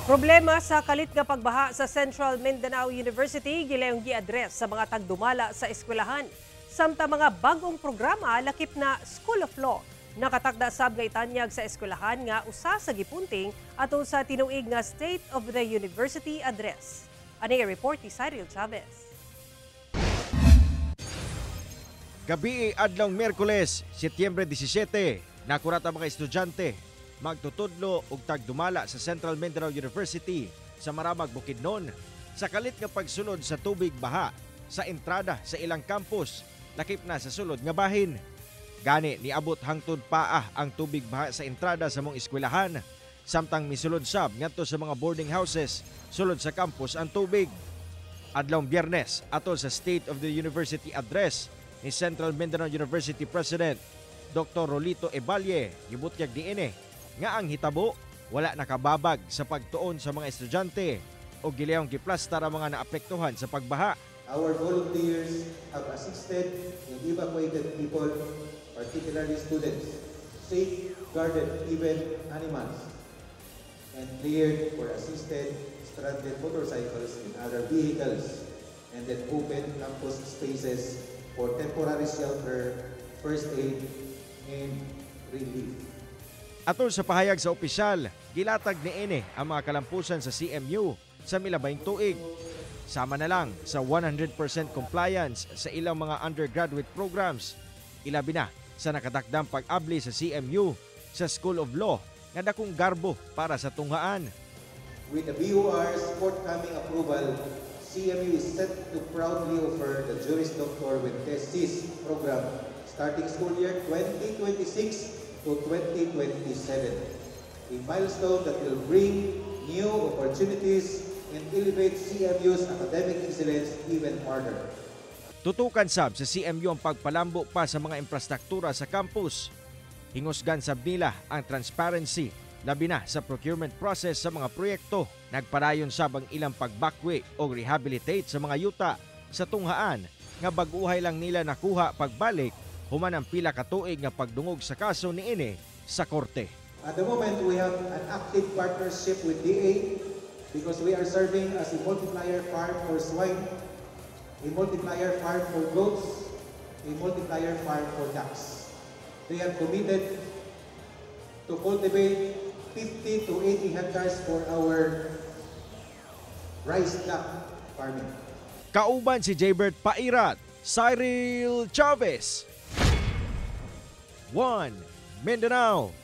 Problema sa kalit nga pagbaha sa Central Mindanao University gilayong gi-address sa mga tagdumala sa eskwelahan. Samtang mga bagong programa lakip na School of Law. Nakatakda sab nga itanyag sa eskwelahan nga usa sa gipunting atol sa tinuig nga State of the University Address. Ani report ni Cyril Chavez. Gabi adlong Miyerkules, Setyembre 17, nakurat ang mga estudyante magtutudlo og tagdumala sa Central Mindanao University sa Maramag, Bukidnon sa kalit nga pagsulod sa tubig baha sa entrada sa ilang campus, lakip na sa sulod nga bahin. Gani niabot hangtod paa ang tubig baha sa entrada sa mong eskwelahan, samtang misulod sab ngadto sa mga boarding houses sulod sa campus ang tubig. Adlong Biyernes, atol sa State of the University Address ni Central Mindanao University President Dr. Rolito Eballe, gibutyag diini nga ang hitabo wala nakababag sa pagtuon sa mga estudyante o gilayong giplastar ang mga naapektuhan sa pagbaha. Our volunteers have assisted and evacuated people, particularly students, safeguarded even animals, and cleared or assisted stranded motorcycles and other vehicles, and then opened campus spaces for temporary shelter, first aid, and relief. Atol sa pahayag sa opisyal, gilatag niini ang mga kalampusan sa CMU sa milabayng tuig. Sama na lang sa 100% compliance sa ilang mga undergraduate programs. Ilabi na sa nakatakdang pag-abli sa CMU sa School of Law nga dakong garbo para sa tunghaan. With the BOR's forthcoming approval, CMU is set to proudly offer the Juris Doctor with Thesis program starting school year 2026 to 2027. A milestone that will bring new opportunities and elevate CMU's academic excellence even further. Tutukan sab sa CMU ang pagpalambo pa sa mga infrastruktura sa campus. Hingusgan sab nila ang transparency, labi na sa procurement process sa mga proyekto. Nagpadayon sab ang ilang pagbakwi o rehabilitate sa mga yuta sa tunghaan nga bag-uhay lang nila nakuha pagbalik human ang pila ka tuig nga pagdungog sa kaso niini sa korte. At the moment, we have an active partnership with DA because we are serving as a multiplier farm for swine, a multiplier farm for goats, a multiplier farm for ducks. They have committed to cultivate 50 to 80 hectares for our rice duck farming. Kauban si Jaybert Pairat, Cyril Chavez. 1 Mindanao.